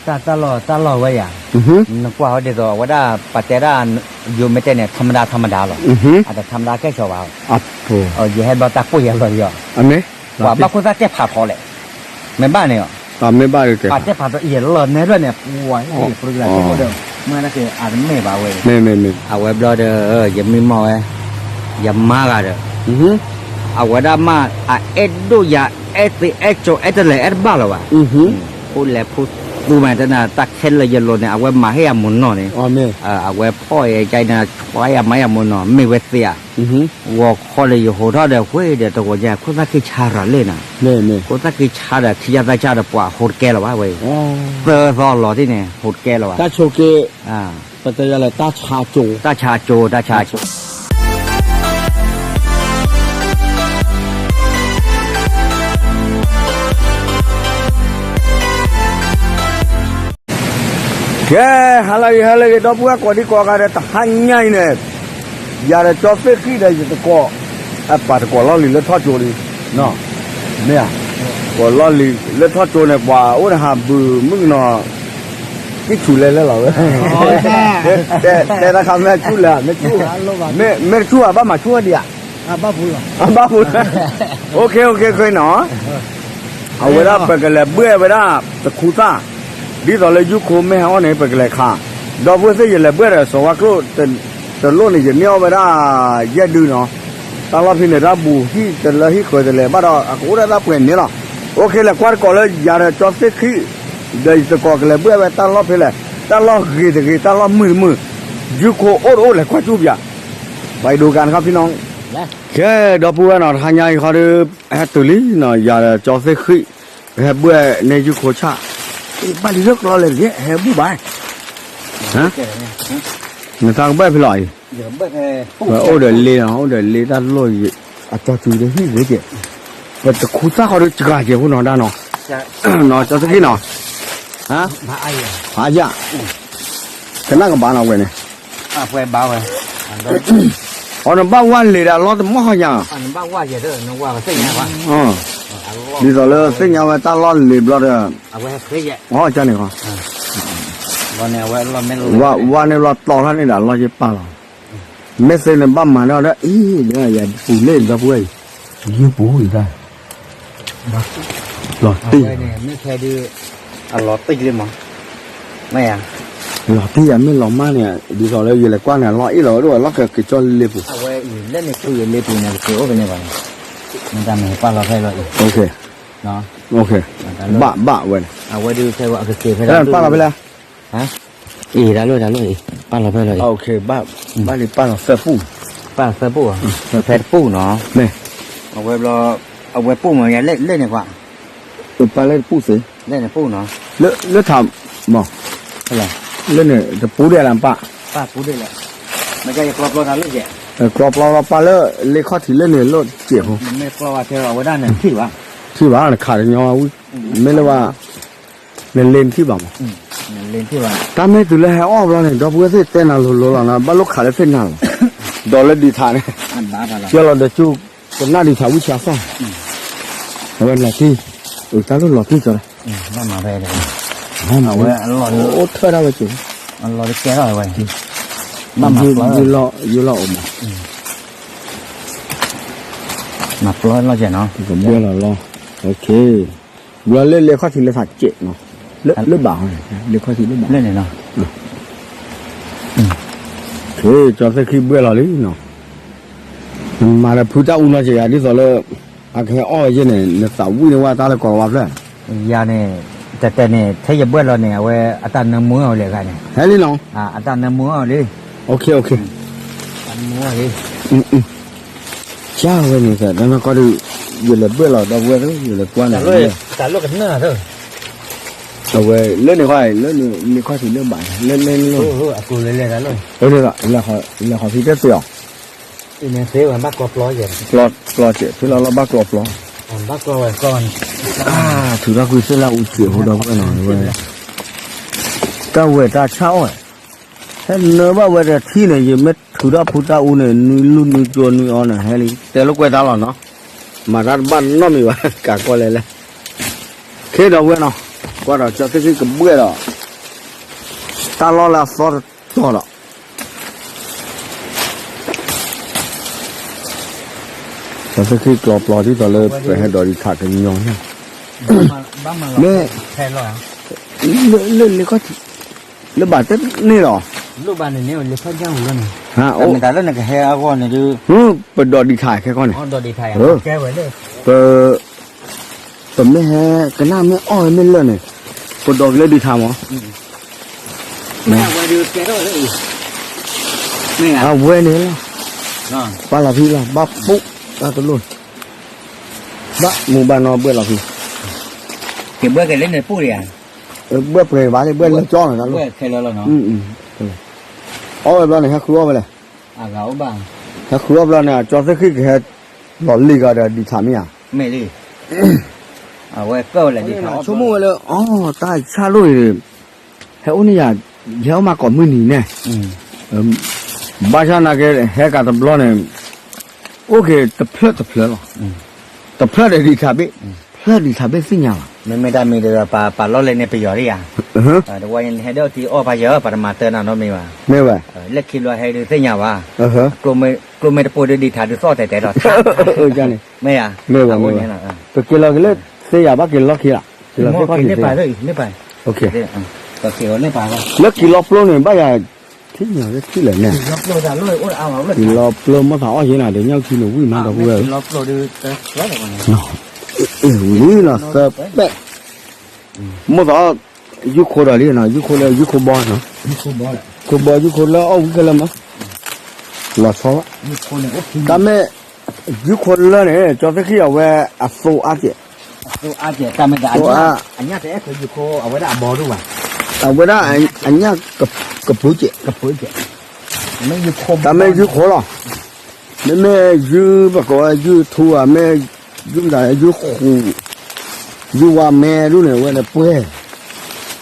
တၢ် တၢ်လီၢ် တၢ်လီၢ်ဝဲယၤ, နကွၢ်ဝဲဒ်သိး အဝဲဒၣ်ပတဲဒၣ် ယိၤမ့ၢ်တဲန့ၣ် ထမဒါ ထမဒါလီၤ, အတထမဒါကဲၣ်ဆိးဘၣ်, ယဟဲဘျီတၢ်ကိၢ်ယဲၢ်လီၤယီၤ, ပှၤဘၣ်ခိၣ်သၣ်တဲဖးထီလဲၣ်, မ့ၢ်ဘၣ်န့ၣ်, ပှၤတဲဖးထီအံၤလီၤနဲဖျၢၣ်န့ၣ် ပှၤ ပရကလးတဲအိၣ်ဒီး မ့ၢ်တၢ်က့ၤအတမ့ၢ်ဘၣ်ဝဲ, အဝဲဘျီဒီး ယမံမီၢ်ဝဲ, ယမါဂၤဒီး အဝဲဒၣ်မး အအဲၣ်ဒိၣ်ယၤ အဲၣ်သ့အဲၣ်ကၠိ အဲၣ်တလဲၤအဲၣ်တဘၣ်လၢၤဘၣ်, ဖိလဲၤဖိသူမးတနၤ တၢ်ခဲလၢာ်ယလိၤန့ၣ် အဝဲမၤဟ့ၣ်ယမိၢ်နီၢ်န့ၣ်, အဝဲဖီၣ်အံၤကန့ၣ် ဆွါယၤမၤယမိၢ်နီၢ် မ့ၢ်ဝဲသ့ဧါ, ဂီၤခီဒီးယဟိးထီၣ်ဒီး ဃ့ဒီးတဂီၤညါ ခိၣ်သၣ်က့ၤဆါရၤလ့ၣ်နၤ, ခိၣ်သၣ်က့ၤဆါဒီး ထံယါသးကၢ်ဒီးပှၤဟိးတကဲလၢၤဘၣ်ဝဲ, သၢသီလီၤတံၢ်န့ၣ် ဟိးတကဲလၢၤဘၣ်, တၢ်ဆိက့ၤ ပတဲယၤလဲၣ် တၢ်ဆါကၠိ, တၢ်ဆါကၠိ တၢ်ဆါကၠိ ကဲ, ဟါလၢအဂ့ၤ ဟါလၢအဂ့ၤ ဒီပုၢ်ဝဲၢ်ကိးဒံကိးဂၤဒီး တဟါညါအံၤန့ၣ်, ယၤဒီးကၠီသ့ၣ်ဃံၣ်ဒီးယသကိး, ပာ်သကိးလီၢ်လံၤလၢထီၣ်ကၠိလံ, မ့ၢ်ဧါ, သကိးလီၢ်လံၤလၢထီၣ်ကၠိန့ၣ် ပှၤအိၣ်ဒီးဟးဘုးမုၣ်ကနီၤ, ကံၣ်ဆူၣ်လဲၤလဲၤလီၤဝဲ, တဲတၢ်ခါမ့ၢ်ဆူၣ်လဲၣ်, မ့ၢ်ဆူၣ်ဧါ ဘၣ်မၤဆူၣ်ဝဲဒံးဧါ, ဘၣ်ပူၤ, အိၣ်ခ့ အိၣ်ခ့ နီၤ အဝဲဒၣ်ပကလဲၤဘှဲၣ်ဝဲဒၣ်တခူသၣ်, ဒ်သိးလၢယုၢ်ခိမ့ၢ်ဟဲအီၣ်န့ၣ် ပကလဲၤခး, ဒီပုၢ်ဝဲၢ်သ့ၣ် ယလဲၤဘှဲၣ်ဒီးစီၤဝါကျိၣ်တလိၣ်န့ၣ် ယန့ၢ်အီၣ်ဝဲဒၣ်ယဲၢ်ဒုနီၤ, တၢ်လီၢ်ဖဲန့ၣ် တၢ်ဘူးဟံၣ်တလၢဟံၣ်ဃၢၤတလဲၤဘၣ်ဒီး အကအိၣ်ဒၣ်တၢ်ပှဲၤန့ၣ်လီၤ, အိၣ်ခ့ လဲၤကွၢ်တကိးလၢယၤဒီးကၠီသ့ၣ်ဃံၣ်, ဒီးယသကိးကလဲၤဘှဲၣ်ဝဲတၢ်လီၢ်ဖဲလဲၣ်, တၢ်လီၢ်ဂ့ၤတဂ့ၤ တၢ်လီၢ်မုာ်တမုာ်, ယုၢ်ခိအိၣ်တအိၣ် လဲၤကွၢ်ကၠူၣ်ပၠး, ပှၤအံၤဒိကါနခီဖံနီၤ ကဲ ဒီပုၢ်ဝဲၢ်နီၤ တဟါညါအံၤဃီဒီး ဟဲတုၤလံနီၤ ယၤဒီးကၠီသ့ၣ်ဃံၣ်, ပဟဲဘှဲၣ်န့ၢ်ယုၢ်ခိဆၣ်, ဘၣ်လံလၢကျီလဲၤတက့ၢ် ဟဲဘူၣ်ဘၣ်, နတၢ်ကဘှဲၣ်ဖဲလီၤအံၤ, အိၣ်ဒီးလ့နီၤ အိၣ်ဒီးလ့တၢ်လိၣ်, အကၠီစုၤတဟံၣ်ဂ့ၤကဲ, ပတခူသၣ်ဃီဒီးစှၤကဲၤဖိနီၤဒၣ်နီၤ, နီၤ ကၠီသ့ၣ်ဃံၣ်နီၤ, ဖးယၣ်, ကနၣ်ကဘၣ်နီၤဝဲန့ၣ် အီၤနဘၣ်ဝၢ်လံၤဒီးလီၢ်တမီၢ်ဃီညါ, ဒ်သိးလၢသ့ၣ်ညါဝဲတၢ်လီၢ်လံၤဘျီဒီး, အီၣ်ကန့ၣ်ဃီ, ဝၢ်န့ၣ်ဘျီတီထီၣ်န့ၣ်ဒီးလီၢ်ယပၢ်လီၤ, မ့ၢ်သ့န့ၣ်ဘၣ်မၤန့ၢ်အီၤဒီး အံၤ ယပူၤလ့ၣ်ဒီပုၢ်ဝဲၢ်အံၤ, ယပူၤအံၤတၢ် လီၤတံၢ်, လီၤတံၢ်ယၤမ့ၢ်လီၤမၢ်န့ၣ် ဒ်သိးလၢယလဲၤကွၢ်န့ၣ် လီၤအ့ၣ်လီၤဝဲဒိၣ်ဝဲလီၢ်ကက့ၤကၠီလ့ပူၤ, အဝဲအံၤလၢန့ၣ်ဖုယလ့ပူၤန့ၣ် ကက့ၤအိၣ်ဖဲန့ၣ်ဘၣ်န့ၣ်, မ့ၢ်တၢ်မ့ၢ်ပာ်လီၤဖဲလီၤအံၤ, ဘၣ်ဘၣ်ဝဲန့ၣ်, အဝဲဒုးဖဲအကက့ၤဖဲလီၤပာ်လီၤဖဲလဲၣ်, အံၤတၢ်လိၣ်တၢ်လိၣ်အံၤ ပာ်လီၤဖဲလီၤအံၤ, ဘၣ်လံပာ်လီၤသၢပူၣ်, ပာ်လီၤသၢပူၣ်ဧါ, ဖဲတပူၣ်နီၤ, အဝဲဘျီ အဝဲပူၣ်မး လဲၣ်န့ၣ်ကွၢ် ပာ်လၢတပူၣ်သ့, လၢထးမး, လၢန့ၣ်တပူၣ်ဒဲးလၢပာ်, ကျီပျီလီၤပာ်လၢလ့ခီၣ်ထံးလၢန့ၣ်လိၣ်စဲးဖိ, ထံၣ်ဘၣ် နခးတညီဝံၤ, မ့ၢ်လၢဘၣ်, နလ့နထံၣ်ဘၣ်မး, တၢ်မ့ၢ်တုၤလၢဟဲအီၣ်ဘျီန့ၣ် ဒီပုၢ်ဝဲၢ်သ့ၣ်တဲနၤလိၤလိၤလီၤနီၤ ဘၣ်လိၣ်ခးလၢသ့ၣ်နၤလီၤ, ဒီးလၢဒံးထးန့ၣ်, ကဲလီၤဒီးကၠူ ကနၣ်ဒံးထးဝံၣ်ဆါသီၣ်, အဝဲလီၤတံၢ်, အတၢ်လိၣ်လီၤတံၢ်ကီး, အဝဲအိၣ်ထၢၣ်ဒၣ်ဝဲက့ၤ, ယုၢ်လီၤအိၣ်မး, မၤပျီလီၤကဲနီၤ, ကဘှဲလီၤလီၤ, ဘျီလၢလ့ခီၣ်ထံးလၢထးစဲးနီၤ, လၢဘၣ်, လ့ခီၣ်ထံးလၢဘၣ်, ကၠီသ့ၣ်ခံဘှဲလီၤလံနီၤ, နမၤဒီးဖုတၢ်အူနီၤကဲယၤ ဒ်သိးလၢ အကဟဲအီၣ်ဝဲယဲၢ်န့ၣ် နသးဝံၣ်န့ၢ်ဝဲတၢ်လၢကိးလီၤဝါဖျၢၣ်, ယၤန့ၣ်, တဲတဲန့ၣ် ထဲယဘှဲလီၤန့ၣ် အဝဲအတၢ်နၢမူအီၤလဲၣ်ဂၤန့ၣ်, ဟဲလံနီၤ, အတၢ်နၢမူအီၤလံ, နၢမူအီၤလံ ကၢ်ဝဲန့ၣ် တၢ်နီၢ်ကီၢ်ဒုး, ယလဲၤဘှဲလီၤဒီပုၢ်ဝဲၢ်သ့ၣ် ယလဲၤကွၢ်န့ၣ်, တၢ်လီၢ်ကနၢ်သၢ, အဝဲလၢန့ၣ်ဃီ လၢန့ၣ်လ့ခီၣ်ထံးလၢဘၣ်, လၢလၢလၢ, လဲၤဃီၤဖံတဲသ့အီၤ, ပျီစဲး ဖဲလီၤလီၤဘၣ်ကျီပျီ, ထုးထီၣ်ကွံာ်သ့ၣ်လၢအူစဲးဖိဒီပုၢ်ဝဲၢ်နီၤ, တၢ်ဝဲတၢ်ဆၣ်အီၣ်, ဟဲနၢဘၣ်ဝဲတထံၣ်န့ၣ် ယမ့ၢ်ထုးထီၣ်ဖုတၢ်အူန့ၣ် နွံလူၢ်နွံကၠိနွံအီန့ၣ် ဟဲလံ တဲလိာ်ကွဲတၢ်လီၤနီၤ, မၤတၢ်တဘၣ်နီတမံၤဘၣ် ကးကီလဲၣ်လဲၣ်, ခဲဒီပုၢ်ဝဲၢ်နီၤ, ကွၢ်ဒီးကၠီသ့ၣ်ခံကဘှဲဒီး တၢ်လီၢ်လၢအသီတတီၤဒီး စီၤသ့ၣ်ဃံၣ်ကျီပျီဒ်သိးလၢပဟဲဒိးဒံးထးကညီန့ၣ်, မ့ၢ် လၢလၢလၢခီၣ်ထံး လၢဘၣ်တန့ၢ်လီၤ, မ့ၢ်တၢ်လၢနကဟဲအဂီၢ်န့ၣ်ဒုး ပဒိးဒံးထးခဲကီၢ်န့ၣ်, ပ ပမ့ၢ်ဟဲကနၣ်မ့ၢ်အီၣ်ဝဲမ့ၢ်လၢာ်န့ၣ်, ပဒိးက့ၤလၢဒံးထးမး, အဝဲန့ၣ်လီၤ, ဘၣ်လီၤဖံလီၤ ဘၣ်ပူၣ်တၢ်တလိၣ်, ဘၣ်မူဘၣ်နီၢ်ဘှဲၣ်လီၤဖံ, က့ၤဘှဲၣ်က့ၤလၢန့ၣ်ပူၣ်ဒံးဧါ, ဘှဲၣ်ပှဲၤဘၣ်လၢဘှဲၣ်လၢကၠီလီၤ, အီၣ်ဝဲဘျီန့ၣ် ဟဲဃုအီၣ်ဝဲလဲၣ်, ဟဲဃုအီၣ်ဘျီန့ၣ် ကၠီသ့ၣ်ဃံၣ်ကဟဲလီၤလံၤကဒီးဒံးထးမ့ၢ်ဧါ, မ့ၢ်လံ, အဝဲကၢၣ်ဝဲလဲၣ်ဒံးထး, ဆိကမိၣ်ဝဲလၢ အီ တၢ်ဆၣ်လိၣ်အံၤ ဟဲအိၣ်န့ၢ်ယၤ, ယဟဲအိၣ်မးကိးမုၢ်နံၤန့ၣ်, ဘၣ်ဆၣ်နာ်က့ ဟဲကးတဘျီန့ၣ်, အိၣ်က့ၤတဖျၢၣ်တဖျၢၣ်လီၤ, တဖျၢၣ်ဒီးဒံးထးဘ့ၣ်, ဖျၢၣ်ဒံးထးဘ့ၣ်သ့ၣ်ညါလီၤ, မ့မ့ၢ်တၢ်မံၤဒီးပာ်လီၤလဲၣ်န့ၣ်ပယီၤဒံးဧါ, တဝဲဟဲဒီးထံအီၣ်ပာ်ယၤ ပတမၤတၢ်နၤနီတမံၤဘၣ်, မ့ၢ်ဝဲ, လၢခံဘျီဟဲဒုးသ့ၣ်ညါဘၣ်, ကျိမ့ၢ်တပိၢ်ဒုးဒံးထးဒုးသီၣ်တဲာ်တဲာ်လီၤ, မ့ၢ်ဧါ, ပက့ၤလီၤက့ၤလၢသ့ၣ်ယၤဘၣ်က့ၤလီၢ်ခံလီၤ, က့ၤလီၤသ့ၣ်ခီၣ်ထံးသ့ၣ်, လၢက့ၤလီၤပျိန့ၣ် ဘၣ်ယၤ, ထံၣ်ညါဝဲထံၣ်လဲၣ်န့ၣ်, က့ၤလီၤပျိမိၢ်သးအီၣ်ယ့ၣ်နၤဒီး ညၣ်အုၣ်ထံန့ၣ် ဝံၣ်မးဒီပုၢ်ဝဲၢ်ဧၢ, ဝံၤလီၤသၢပဲာ်, မိၢ်သးအီၣ်, ယုၢ်ခိဒီးလံနီၤ ယုၢ်ခိလၢယုၢ်ခိဘီနီၤ, ခိဘီယုၢ်ခိလၢအီၣ်ဝံၣ်ခဲလၢာ်မး, လီၤဆီဘၣ်, တၢ်မ့ၢ်, ယုၢ်ခိလၢန့ၣ် ကၠီသ့ၣ်ဃံၣ်အဝဲအသိအါကဲး, သိအါ, အဝဲဒၣ်အညၣ်တဲအဲၣ်ခိးယုၢ်ခိအဝဲဒၣ်အဘီဒိၣ်ဘၣ်, အဝဲဒၣ်အညၣ်ကပူၤကဲး, တၢ်မ့ၢ်ယုၢ်ခိလီၤ, မ့မ့ၢ်ယုၢ်ပကိးဝဲယုၢ်ထူဧါ မ့ၢ်ယုၢ်မတၤယုၢ်ဃူ, ယုၢ်ဝါမဲဒိၣ်န့ၣ် အဝဲန့ၣ်ပှဲၤ,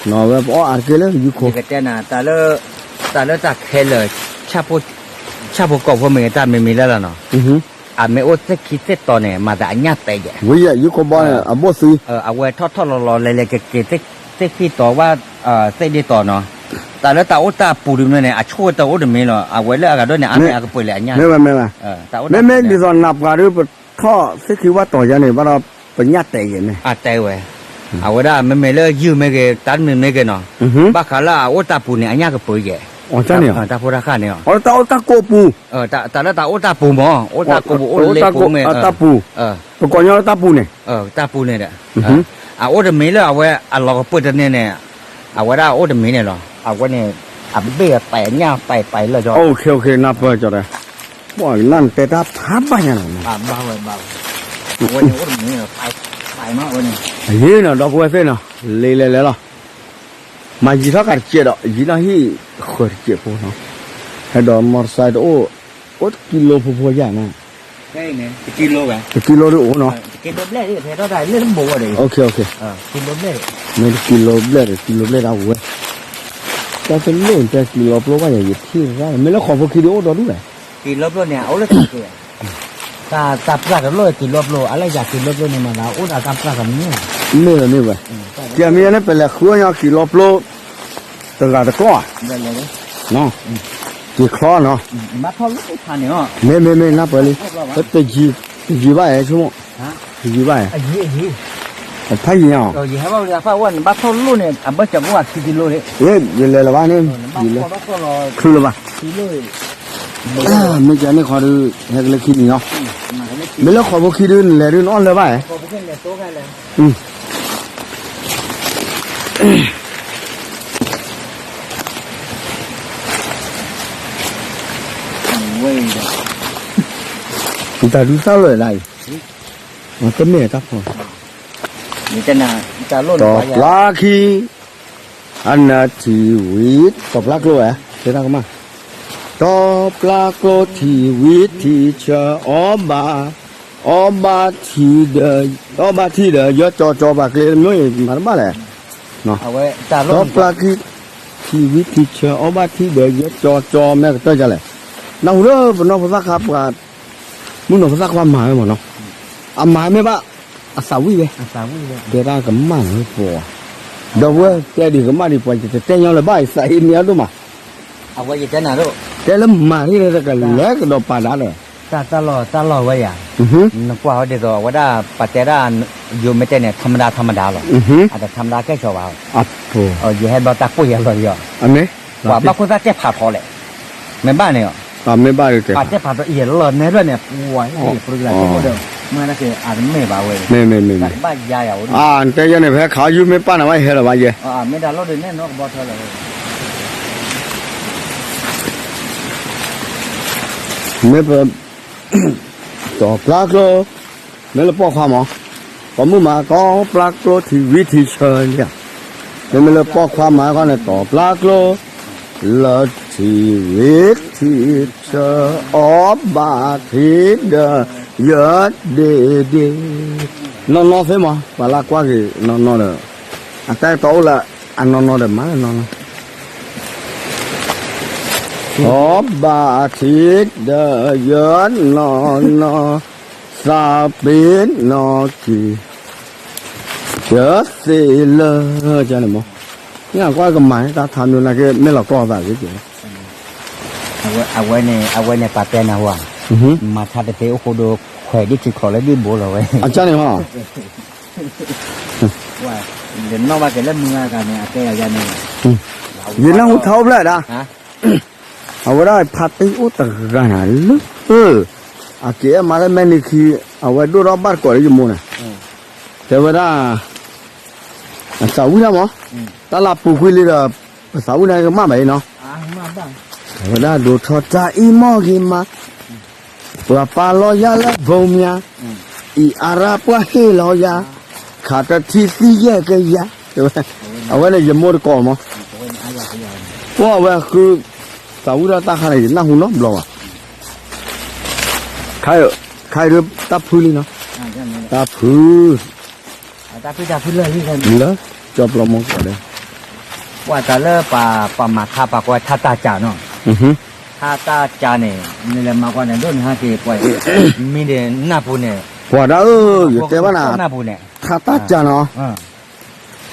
နီၤဝဲပအီၣ်အါတက့ၢ်လၢယုၢ်ခိ, ယကတဲနၤ, တၢ်လၢတၢ်ခဲလၢာ်, ဆၣ်ဖိကီၢ်ဖိမ့ၢ်ဂ့ၤတၢ်မ့မ့ၢ်လၢလီၤနီၤ, အမ့ၢ်အိၣ်သ့ၣ်ခံသ့ၣ်တီၤန့ၣ် မၤသးအညၣ်တဲယဲၢ်, ဝံၤယဲၢ်ယုၢ်ခိဘီန့ၣ် အဘိၣ်သံ, အဝဲထီၣ်ထီၣ်လီၤလီၤလဲၤလဲၤက့ၤက့ၤသ့ၣ်ခံတီၤဝဲ, သ့ၣ်ဒ့တီၤနီၤ, တၢ်လၢတၢ်အိၣ်တၢ်ပူၤဒုးမ့ၢ်န့ၣ် အဆိၣ်တအိၣ်တမံၤလီၤ, အဝဲလၢအဂၤဒိၣ်န့ၣ် အါန့ၢ်အကပၢၤလဲၤအညၣ်, မ့မ့ၢ်ဒ်သိးနၢ်ပှၤဒုး ပထီၣ်သ့ၣ်ခံဝၣ်တီၤယါန့ၣ် ဘၣ်ဒီးပညၣ်တဲယဲၢ်န့ၣ်, အတဲဝဲ, အဝဲဒၣ်မ့မ့ၢ်လၢယုၢ်မ့ၢ်ဂ့ၤ တၢ်တမံၤမ့ၢ်ဂ့ၤနီၤ, ဘၣ်ဃးလၢအအိၣ်တၢ်ပူၤန့ၣ် အညၣ်ကပၢၤယဲၢ်, တၢ်ဖိတၢ်ဃၣ်န့ၣ်, တၢ်အိၣ်တၢ်ကိးပူၤ တၢ်လၢတၢ်အိၣ်တၢ်ပူၤမး အိၣ်တၢ်ကိးပူၤအိၣ်လ့ပူၤမ့ၢ်, တၢ်ပူၤ, ပကိးညီလၢတၢ်ပူၤန့ၣ်, တၢ်ပူၤန့ၣ်ဒီး, အအိၣ်တမံၤလၢအဝဲအလီၤကပၢၢ်တန့ၢ်န့ၣ်, အဝဲဒၣ်အိၣ်တမံၤန့ၣ်လီၤ, အဝဲန့ၣ်, အဘ့ၣ်အပာ်အညၣ်ပာ်ပာ်လၢာ်ကီ, နၢ်ပၢၢ်ကီဒီး, ပှၤကနၣ်နတဲတၢ်ဖးဘၣ်ညါနီၤ, အယ့ၢ်နီၤ ဒီပုၢ်ဝဲၢ်သ့ၣ်နီၤ လံလဲၤလဲၤလီၤ, မၤယံၤထီၣ်ကးတစဲးဒီး ယံၤနီၢ်ဟံၣ်ဃၢၤတစဲးဖိနီၤ, ဟဲဒီးမီၢ်တစဲးတအိၣ်, အိၣ်တကံလိဖိဖိယါန့ၣ်, တကံလိဒုးအိၣ်နီၤ, မ့ၢ်တကံလိဘျဲၣ်ဒီး တကံလိဘျဲၣ်ဒီး တကံလိဘျဲၣ်ဒီး တကံလိဘျဲၣ်ဒၣ်ဝဲ, တၢ်တလိၣ်တဲကံလိပျိဘၣ်ယၤ ယထံၣ်တၢ် မ့ၢ်လၢဃိးဖိခံဒုးအိၣ်ဒီဒူၣ်လဲၣ်, ကံလိပျိန့ၣ် အအိၣ်လၢတၢ်က့ၤ တၢ်ပျၢ်တလိၣ်ကံလိပျိ အလၢယၤကံလိပျိန့ၣ်မး အိၣ်ဒီးတၢ်ပျၢ်ကမံၤ, မ့ၢ်ဝဲမ့ၢ်ဝဲ, ကဲမ့ၢ်န့ၣ် ပလဲၤဃုအီၣ်ညီကံလိပျိ, တဂၤတကီၢ်ဧါ, က့ၤချီနီၤ, မ့ၢ်မ့ၢ်မ့ၢ် နၢ်ပၢၢ်လံ, တယံၤဘၣ်ဧါဆိကမိၣ်, တယံၤဘၣ်ဧါ, ဖးယံၤဧါ, ယလဲၤလၢၤဘၣ်န့ၣ်, ချုးလၢၤဘၣ်, မ့ၢ်ကန့ၣ်ခီဒုး ဟဲက့ၤလၢခံန့ၣ်လီၤ, မ့ၢ်လၢဃိးဖိခံဒုး နလဲၤဒုးနအီၣ်လၢၤဘၣ်ဧါ, တၢ်ဒုးသၣ်လၢာ်ဒၣ်အံၤ, တမ့ၢ်တၢ်ဖီ, တီၤပျါခံ, အနၢထံဝံၤ တီၤပျါကျိဝဲ, တဲတၢ်ကမၣ်, တီၤပျါကျိထံၣ်ဝံၤထံၣ်ဆၢအီၣ်ဘၣ်, အီၣ်ဘၣ်ထံၣ်ဒီး, အီၣ်ဘၣ်ထံၣ်ဒီး ယီကၠီကၠီပှၤကျဲတမံၤအံၤ မၤတဘၣ်လဲၣ်, တီၤပျါခံ, ထံၣ်ဝံၤထံၣ်ဆၢအီၣ်ဘၣ်ထံၣ်ဒီး ယီကၠီကၠီမ့ၢ်ကတၢၢ်ဒ်လဲၣ်, နၢ်ဟူလၢပနီၢ်ဖိသၣ်ခါပှၤ မုၢ်နီၢ်ဖိသၣ်ခွါမၤဝဲမ့ၢ်နီၤ, အမၤမ့ၢ်ဘၣ်, အသးဝံၣ်ဝဲ, တဲတၢ်ကမၣ်န့ၣ်ပှၤ, ဒီပုၢ်ဝဲၢ် တဲဒံးကမၣ်ဒံး ပှၤယတတဲညီလၢၤဘၣ် သးအ့န့ၢ်အဒိၣ်မး, အဝဲယတဲနၤဒိၣ်, တဲလၢမၤရ့ၣ်လၢတကလဲၤကဒီးပာ်ဒၣ်ဒီး, တၢ်လီၢ်တၢ်လီၢ်ဝဲယၤ, နကွၢ်ဝဲဒ်သိး အဝဲဒၣ်ပတဲဒၣ်, ယိၤမ့ၢ်တဲန့ၣ် ထမဒါထမဒါလီၤ, အတထမဒါကဲၣ်ဆိးဘၣ်, ယဟဲဘျီတၢ်ကိၢ်ယဲၢ်လီၤဒီး, ပှၤဘၣ်ခိၣ်သၣ်တဲဖးထီလဲၣ်, မ့ၢ်ဘၣ်န့ၣ်, မ့ၢ်ဘၣ်တဲဖးထီယဲၢ်လီၤနဲဖျၢၣ်န့ၣ်, ပှၤဟဲယပရကလးတဲအိၣ်ဒီး, မ့ၢ်ဒၣ်က့ၤအတမ့ၢ်ဘၣ်ဝဲ, မ့ၢ်မ့ၢ်မ့ၢ်မ့ၢ်, ဘၣ်ယါယၤအိၣ်, နတဲယဲန့ၣ် ဖဲခးယူၢ်မ့ၢ်ပာ်နၤဘၣ်ယဟဲလီၤဘၣ်ယဲ, မ့ၢ်ဒၣ်လီၤဒီးနဲၣ်နီကဘီထၢလီၤ မ့ၢ်ပ, တီၤပျါကျိ, မ့ၢ်လၢပိာ်ခွါမး, ပမုၢ်မၤကီပျါကျိထံဝံထံဆၢ, မ့မ့ၢ်လၢပိာ်ခွါမၤခီန့ၣ် တီၤပျါကျိ, လၢထံဝံထံဆၢ, အီဘၣ်ထံဒီး, ယဒ့ဒ့, နီၢ်နီၢ်သ့မး ပှၤလၢကွၢ်က့ၤနီၢ်နီၢ်ဒီး, အတၢ်ကတီၤအိၣ်လၢအနီၢ်နီၢ်ဒီးမၤလၢနီၢ်နီၢ် အီဘၣ်ထံဒီးယနီၢ်နီၢ်, သးပ့ၤနီၢ်က့ၤ, ယသ့လၢ, န့ၣ်မး, န့ၣ်ကွၢ်ကမၤန့ၣ် တၢ်ထါမၠိနာ်က့ မ့ၢ်လီၤကျီသးက့ၤ, အဝဲန့ၣ် အဝဲန့ၣ်ပာ်တဲနၤဝဲ, မၤထါတသ့အိၣ်ဃိဒီး ခွဲးဒ်ထံချီးလၢဒ်ဘိလီၤဝဲ, အန့ၣ်မး ယနၢ်ဟူထါအိၣ်ဖျဲၣ်ဒၣ်, အဝဲဒၣ်ဖါတံၢ်အိၣ်တဂၤနၤလၢ, အက့ၤအဲၣ်မါလၢမဲာ်နံၤခံ, အဝဲဒိၣ်ထီၣ်ဘၣ်တကိးလၢယမိၢ်န့ၣ်, တဲဝဲဒၣ်, အသးဝံၣ်တၢ်မး, တၢ်လၢပူၤကွံာ်လံဒီး, ပသးဝံၣ်န့ၣ်ကမၣ်ဘၣ်အံၤနီၤ, အဝဲဒၣ်ဒိးထီၣ်တၢ်အံၤမီၢ်ဂ့ၤမး ပှၤပာ်လီၤယၤလၢဘိမၠါ, အံၤအရၣ်ပှၤဟ့ၣ်လီၤယၤ, ခးတထံၣ်သံယဲၢ်ကယၤ, အဝဲန့ၣ်ယမိၢ်တကိးမး, ပှၤအဝဲဃု, သးဝံၣ်ထီၣ်တၢ်ခါန့ၣ် ယနၢ်ဟူနီတဘျီဘၣ်, ခါအံၤဒုး တၢ်ဖုလံနီၤ, တၢ်ဖု လၢ, ကၠီပျီမီၢ်ကီးဒီး, ပှၤတၢ်လၢပှၤမၤထါပှၤကိးထါတၢ်ကၢ်နီၤ, ထါတၢ်ကၢ်န့ၣ် နလဲၤမၤကွၢ်န့ၣ် ဒိၣ်န့ၣ်ဟဲက့ၤပှၤ, မ့ၢ်ဒ်နၢ်ပူၤန့ၣ်, ပှၤဒၣ်ဧၢ ယတဲဘၣ်နၤ, ထါတၢ်ကၢ်နီၤ,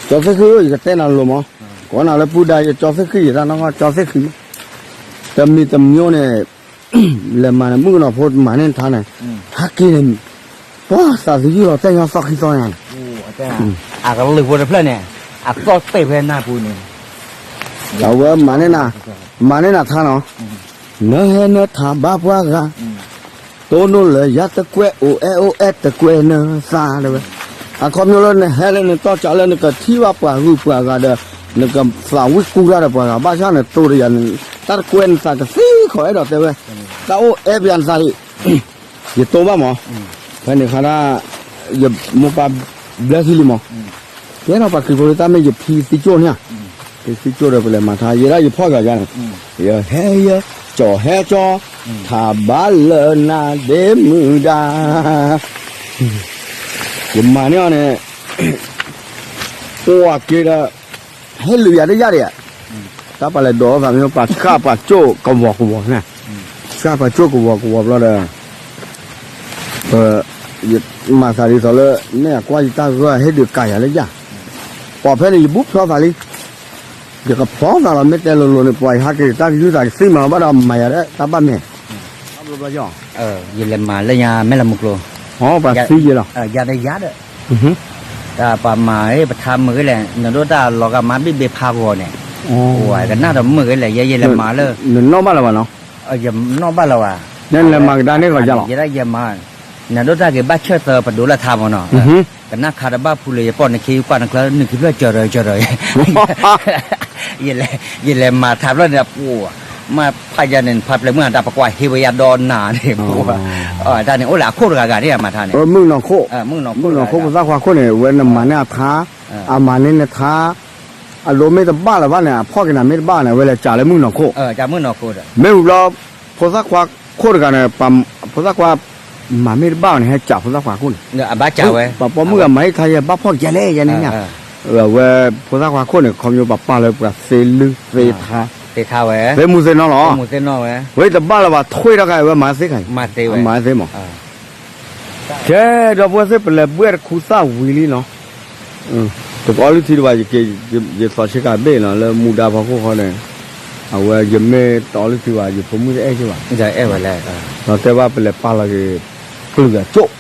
ကၠီသ့ၣ်ဃံဧၢ ယကတဲနၤလိၤမး, ကိးနၤလၢပုၢ်ဒါ ယကၠီသ့ၣ်ဃံ ယတၢ်နီၢ်ကီၢ်ကၠီသ့ၣ်ဃံ, တမံၤတမံၤန့ၣ် လဲၤမၤန့ၣ် မုၣ်ကနီၤဖိမၤန့ၢ်ထါန့ၣ်, ဟဲက့ၤန့ၣ်, ပှၤသးသယုၢ်လီၤတဲာ်ညီသီခံသီညါန့ၣ်, အကလုၢ်ဖိတဖျၢၣ်န့ၣ်, အသီၣ်တဲာ်ဖဲနၢ်ပူၤန့ၣ်, အဝဲမၤန့ၢ်နၤ, မၤန့ၢ်နၤထါနီၤ, နဟဲနထါဘၣ်ပှၤဂၤ, တိၢ်နီၣ်လၢယၤတကွဲး အိၣ်အဲၣ်အိၣ်အဲၣ်တကွဲးနသးတဲဝဲ, အခီပညီလၢနဟဲလၢနတီၢ်ကၢလၢနကထံၣ်ဘၣ်ပှၤဂုၤပှၤဂၤဒီး, နကသးဝံၣ်ကူတၢ်ဒီးပှၤဂၤ ဘၣ်ဆၣ်နတိၢ်ဒီးယၤန့ၣ်, တၢ်တကွဲးနသးကသံၣ်ခီအဲၣ်ဒိးတဲဝဲ, တၢ်အိၣ်အဲၣ်ပယၤနသးဒံး, ယတိၢ်ဘၣ်မး, ဖဲန့ၣ်ခါဒၣ်, ယမိၢ်ပၢ်ဘျၢထံလံမး, ယဲဒီးပှၤခရံာ်ဖိလၢတၢ်မ့ၢ်ယဖံသံကၠိၣ်န့ၣ်, ဖံသံကၠိၣ်ဒီးပလဲၤမၤထါ ယဲဒၣ်ယဖီၣ်ယွၤယါန့ၣ်, ယဟဲယကၠီၤဟဲကၠီၤ, ထါဘၣ်လၢနၤဒ့မုၢ်ဒါ, ယမၤန့ၢ်အီၤန့ၣ်, ပှၤက့ၤဒီး, ဟဲလုာ်ယၤတယၣ်ဒံးဧါ, တၢ်ပှၤလဲၤဒိးသးမ့ၢ်ပှၤဆှၣ်ပှၤကၠိၣ်ကဝီၤကဝီၤန့ၣ်, ဆှၣ်ပှၤကၠိၣ်ကဝီၤကဝီၤဘျီဒီး မၤသးဒ်သိးလၢ မ့ၢ်အကွၢ်ယတၢ်ဂီၤဟ့ၣ်ဒုးကၤယၤလၢယၤ, ပှၤဖဲန့ၣ်ယဘူၣ်ဖျီသးလံ, ယကဖျီသးလီၤ မ့ၢ်တဲလိၤလိၤန့ၣ် ပှၤယဟးက့ၤတၢ်ကယူၢ်သးကသံၣ်မၤဘၣ်ဒီးမၤယၤဒီးတၢ်ဘၣ်မဲာ်, ယလဲၤမၤလၢညါမဲၢ်လးမူကျိ, ပှၤသံယဲလီၤ, ယၤဒီးယၤဒီး, တၢ်ပှၤမၤဟ့ၣ်ပထါမုၢ်ဂ့ၤလဲၣ် နဒိၣ်တၢ်လီၤဂာ်မၤဘ့ၣ်ဘ့ၣ်ဖးဂီၤန့ၣ်, ကနၣ်တမုၢ်ဂ့ၤလဲၣ် ယဲယလဲၤမၤလၢ, နနီၣ်ဘၣ်လၢၤဘၣ်နီၤ, ယနီၣ်ဘၣ်လၢၤဘၣ်, နလဲၤမၤကဒါန့ၣ်ဂီၤယါလီၤ, ယဲဒၣ်ယဲမၤ, နဒိၣ်တၢ်က့ၤဘၣ်ဆၢသၢပဒိးလၢထါမးနီၤ, ကနၣ်ခါတဘၣ်ဖူလၢယပီၢ်နခံကွၢ်နချၢနခံဖျၢၣ်ကၢၤရၢၤကၢၤရၢၤ, ယလဲၤမၤထါဖျၢၣ်န့ၣ် မ့ၢ်ဖးယၤန့ၣ် ဖးပျဲၤမုၢ်အတၢ်ပကွၢ်ဟ့ၣ်ဝဲယၤဒီးနၤန့ၣ်, တၢ်န့ၣ်အိၣ်လၢအခိၣ်တဂၤဂၤန့ၣ် အမၤထါန့ၣ်, မုၣ်ကနီၤခိၣ်, မုၣ်ကနီၤခိၣ်ဖိသၣ်ခွါခိၣ်န့ၣ် အဝဲန့ၣ်မၤန့ၢ်အထါ, အမၤန့ၢ်နထါ, အဒိမ့ၢ်တဘၣ်လၢၤဘၣ်န့ၣ် အဖီၣ်က့ၤနၤမ့ၢ်တဘၣ်န့ၣ် အဝဲလဲၤစးလၢမုၣ်ကနီၤခိၣ်, မ့ၢ်ဝံၤဘျီ, ဖိသၣ်ခွါခိၣ်တဂၤန့ၣ်, ဖိသၣ်ခွါ, မၤမ့ၢ်တဘၣ်န့ၣ် ဟဲစးဖိသၣ်ခွါခိၣ်န့ၣ်, ပှၤပိာ်မုၣ်ဂၤမၤဟ့ၣ်ထါယဲ ဘၣ်ဖီၣ်ကဲလဲၣ်ယဲန့ၣ်, အဝဲဖိသၣ်ခွါခိၣ်န့ၣ် ခီဖျိပှၤပာ်လၢပှၤသ့လၢသ့ထါ, သ့မူသ့နီၢ်လီၤ, ဝဲတဘၣ်လၢၤဘၣ် ထွ့ထီၣ်ခါအံၤ အဝဲမၤသ့ခါအံၤ, မၤသ့မး, ကဲဒီပုၢ်ဝဲၢ်သ့ၣ် ပလဲၤဘှဲၣ်တခူသၣ်ဝံၤလံနီၤ, တကအီလုၢ်ထံတဘၣ်, ယသီဆ့ကၤဘ့ၣ်နီၤ လၢမူဒါဖီခိၣ်ဃီန့ၣ်, အဝဲယမ့ၢ်တအီလုၢ်ထံဘၣ် ယဖိမုၣ်တအဲၣ်က့ၤဘၣ်, ဒီးတဲဘၣ်ပလဲၤပာ်လီၤက့ၤ ပျုၤအကၠိၣ်,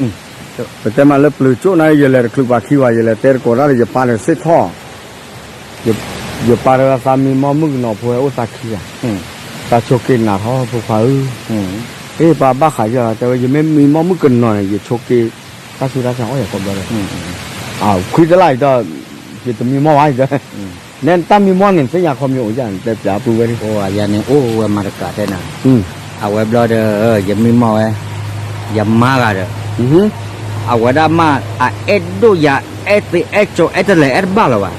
ပတဲမးလၢပျုၤကၠိၣ်န့ၣ် ယလဲၤတချုးပှၤခံဘၣ်, ယလဲၤတဲတကိးတၢ်ဒီး ယပၢ်န့ၣ်စ့ၢ်ထီၣ် ယပၢ်တဲဝဲသးမံမီၢ်မုၣ်ကနီၤဖိဝဲအိၣ်သးခံဂၤ, တၢ်ဆိးက့နးထီၣ်ဖိခွါဧၢ, အ့ၣ်ပၢ်ဘၣ်ဃးယၤလီၤ တဲဝဲ ယမ့ၢ်မံမီၢ်မုၣ်ကနီၤန့ၣ် ယဆိးက့ တၢ်ဆူးတၢ်ဆါအီၣ်ယၤကိးဘျီဒီး, ခွံတလါအံၤဒီး ယတမံမီၢ်ဘၣ်အံၤဒီး, နဲတၢ်မံမီၢ်န့ၣ် သ့ၣ်ညါခီမံအိၣ်ယၤန့ၣ် တဲပျးပုၢ်ဝဲဒၣ်, ယန့ၣ်အိၣ်ဝဲမၤတကးတဲနၤ, အဝဲဘျီဒီး ယမံမီၢ်ဝဲ, ယမါဂၤဒီး အဝဲဒၣ်မး အအဲၣ်ဒိၣ်ယၤ အဲၣ်သ့အဲၣ်ကၠီ အဲၣ်တလဲၤအဲၣ်တဘၣ်လၢၤဘၣ်,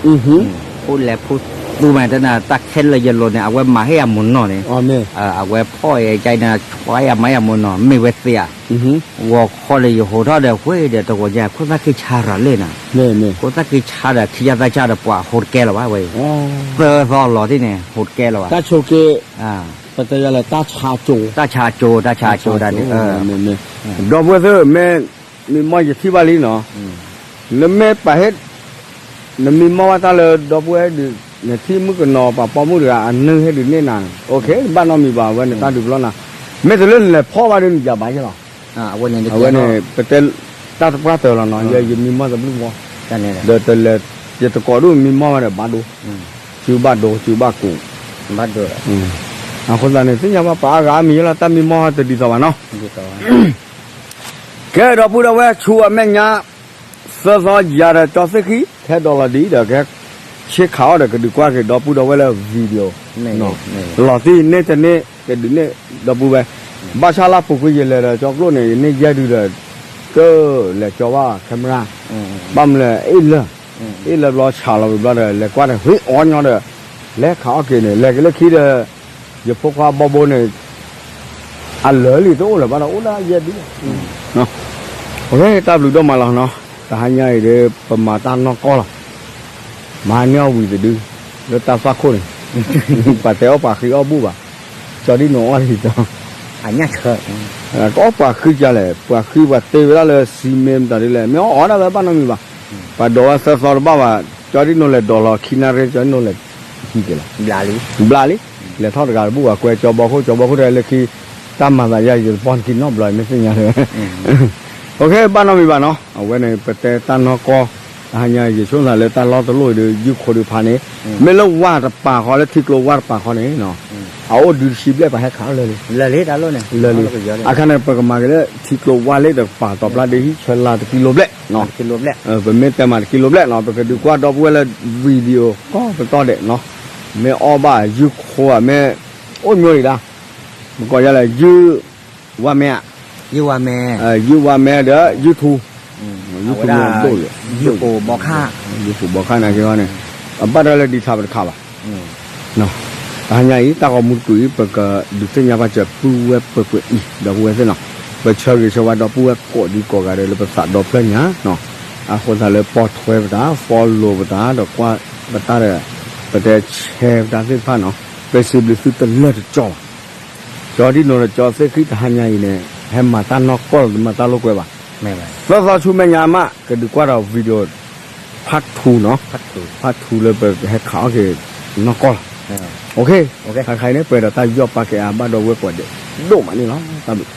ဖိလဲၤဖိသူမးတဲနၤ တၢ်ခဲလၢာ်ယလိၤန့ၣ် အဝဲမၤဟ့ၣ်ယၤမုၢ်နီၢ်န့ၣ်, အဝဲဖီၣ်ယၤကန့ၣ် ဆှါယၤမၤယၤမုၢ်နီၢ် မ့ၢ်ဝဲသ့ဧါ, ဂီၤခီလၢယဟိးထီၣ်ဒီး ဝ့ၢ်ဒီးတဂီၤညါ ခိၣ်သၣ်က့ဆါရၤလၢနၤ, ခိၣ်သၣ်က့ဆါဒီး ခံယၤသၣ်ဆါဒီး ပှၤဟိးတကဲလၢၤဘၣ်ဝဲအံၤ, သၢသီလီၤတံၢ်န့ၣ် ဟိးတကဲလၢၤဘၣ်, တၢ်ဆိးက့ ပတဲယၤလၢတၢ်ဆါကၠိ, တၢ်ဆါကၠိ တၢ်ဆါကၠိဒၣ်န့ၣ် ဒီပုၢ်ဝဲၢ်သ့ၣ် မ့ၢ်မံမီၢ်ယထံၣ်ဘၣ်လံနီၤ, နမ့ၢ်ပာ်ဟ့ၣ် နမံမီၢ်ဘၣ်တၢ်လၢဒီပုၢ်ဝဲၢ်ဒုး နထံၣ်မုၣ်ကနီၤပှၤပိာ်မုၣ်တဂၤ အနုၢ်ဟ့ၣ်ဒုးန့ၢ်နၤန့ၣ် အိၣ်ခ့ ဘၣ်နီတမံၤဘၣ် အဝဲန့ၣ်တၢ်ဒုးပျီနၤ, မ့ၢ်တလၢနလဲၤဖီၣ်ဘၣ်ဒုးနယၤဘၣ်ယဲလီၤ, အဝဲန့ၣ် ပတဲတၢ်တပှၢ်တၢၢ်လီၤနီၤ ယဲယမံမီၢ်တဘျုးဘီ, ဒီးတလဲၤ ယတကိးဒုးမံမီၢ်ဘၣ်ဒီးဘၣ်ဒိ, စုဘၣ်ဒိ စုဘၣ်ကိး, အဃိသတးန့ၣ် သ့ၣ်ညါဘၣ်ပှၤအါဂၤအါမံၤယဲလီၤ တၢ်မံမီၢ်တဒ်သိးဘၣ်နီၤ ကဲဒီပုၢ်ဒီဝဲၢ် ဆူအမဲာ်ညါ သၢသီယၤဒီးကၠီသ့ၣ်ခံ ကဟဲဒိးလီၤဒံးဒီးကဟဲ ဆ့ခးအီၣ်ဒီးကဒုးကွၢ်က့ၤဒီပုၢ်ဒီဝဲၢ်လၢ video လီၤတံၢ်န့ၢ်တန့ၢ် ကဒုးန့ၢ်ဒီပုၢ်ဝဲၢ်, ဘၣ်ဆၣ်လၢပူၤကွံာ်ယလဲၤဒီးကၠီကျိၣ်န့ၣ် ယန့ၢ်ယဲၢ်ဒုဒီး ကလဲၤကၠီဘၣ် camera ဘၣ်မနုၤလဲၣ် အ့ၣ်လၢ အ့ၣ်လၢဘျီဆးလီၤဝံၤဘျီဒီး လဲၤကွၢ်ဒီး ဝ့ၢ်အီညီဒီး လဲၤခးအီၣ်က့ၤန့ၣ် လဲၤက့ၤလၢခံဒီး ယဖိခွါဘီဘိန့ၣ် အလၢာ်လံတအိၣ်လၢၤဘၣ်ဒီးအိၣ်ဒၣ်ယဲၢ်ဒု တၢ်ဘျုးဒိၣ်မးလီၤနီၤ, တဟါညါအံၤဒီး ပမၤတၢ်နီၢ်ကီၢ်လီၤ, မၤန့ၢ်အီၣ်ဝံၤတဒု လၢတၢ်သွၣ်ခိၣ်န့ၣ် ပှၤတဲအီၣ်ပှၤဃံအီၣ်ဘူၣ်ဘၣ်, ကၠီဒံနိအီၣ်လံဒီး ကအီၣ်ပှၤဃံကလဲၣ်, ပှၤဃံပှၤတ့ဝဲဒၣ်လၢစံမ့ၢ်မတၤဒ်လဲၣ် မ့ၢ်အီၣ်အီၣ်ဒၣ်ဝဲဘၣ်နီတမံၤဘၣ်, ပှၤဒိးဝဲသၢသီတဘၣ်ဘၣ်, ကၠီဒံနိလဲၤဒိးလီၤခံနၣ်ရ့ ကၠီဒံနိလဲၤဟံးက့ၤလီၤ, ဘျးလံ, ဘျးလံ, လဲၤထီၣ်တဂၤတဘူၣ်ဘၣ် ကွဲကၠီဘီခိၣ် ကၠီဘီခိၣ်တဲလၢခံ တၢ်မၤသးယါယတပီၢ်နခံနီတဘျီ မ့ၢ်သ့ၣ်ညါတဲဝဲ ဘၣ်နီတမံၤဘၣ်နီၤ, အဝဲန့ၣ် ပတဲတၢ်နီၢ်ကီၢ် တဟါညါ ယဆိကမိၣ်လၢတၢ်လီၢ်တလီၢ်အံၤဒီး ယုၢ်ခိၣ်ဒုးဖးန့ၣ် မ့ၢ်လၢဝၢ်တပၤဃီ လၢထံကျိဝၢ်တပၤဃီန့ၣ် အအိၣ်ဒုးတဆံဘျဲၣ် ပှၤဟဲခးအီၣ်လၢာ်လံ, လၢာ်လံ, အခါန့ၣ် ပကမၤက့ၤလၢထံကျိဝၢ်လၢတကပၤ တီၤပျၢ်ဒ့ဟံၣ်ဆၢလါတကံလိဘျဲၣ်, ပမ့ၢ်တဲမးတကံလိဘျဲၣ်နီၤ ပကဒုးကွၢ်ဒီပုၢ်ဝဲၢ်လၢ video ကီၢ်ပတီၢ်ဒဲးနီၤ, မ့ၢ်အီၣ်ဘၣ်ယုၢ်ခိၣ်ဧါ မ့ၢ်အိၣ်မ့ၢ်ဒံးဒၣ်, ပကိးယၤလၢ ယုၢ်ဝါမဲဧါ, ယုၢ်ဝါမဲဒီး ယုၢ်ထူ, ယုၢ်ထူမ့ၢ်ဒိၣ်လံ, ယုၢ်ထူဘီခါန့ၣ်က့ၤန့ၣ် အဘၣ်တၢ်လၢဒံးထးပတခါဘၣ်, တဟါညါအံၤ တၢ်ဂီၤမူတကုာ်အံၤ ပကဒုးသ့ၣ်ညါဘၣ်စၢၤပုၢ်ဝဲၢ်ပှဲၤပှဲၤအံၤ ဒီပုၢ်ဝဲၢ်သ့ၣ်နီၤ, ပဆၢဂ့ၤဆၢဝါဒီပုၢ်ဝဲၢ်ကိးဒံကိးဂၤဒဲးလၢပသးဒီဖျၢၣ်ညါနီၤ, အဃိသတးလၢပိာ်ထွဲပတၢ် follow ပတၢ် ဒီးကွၢ်ပတၢ်ဒီး ပတဲ share ပတၢ်သ့ၣ်တဖၣ်နီၤ, ပစံးဘျုးသုတလၢာ်တကီဘၣ် ကၠီဒံနိဒီးကၠီသ့ၣ်ခံတဟါညါအံၤန့ၣ် ဟဲမၤတၢ်နီၢ်ကီၢ်လီၤ တမၤတၢ်လိာ်ကွဲဘၣ်, သၢသီဆူမဲာ်ညါမး ကဒုးကွၢ်ဒီး video part two နီၤ, part two လၢပဟဲခးအီၣ်က့ၤနီၢ်ကီၢ်လီၤ, ခါခါအံၤန့ၣ် ပှဲၤဒီးတၢ်ယီၢ်ပာ်ကဲအါဘၣ်ဒီပုၢ်ဝဲၢ်ကိးဂၤဒဲးဒိၣ်မးန့ၣ်လီၤ, တၢ်ဘျုး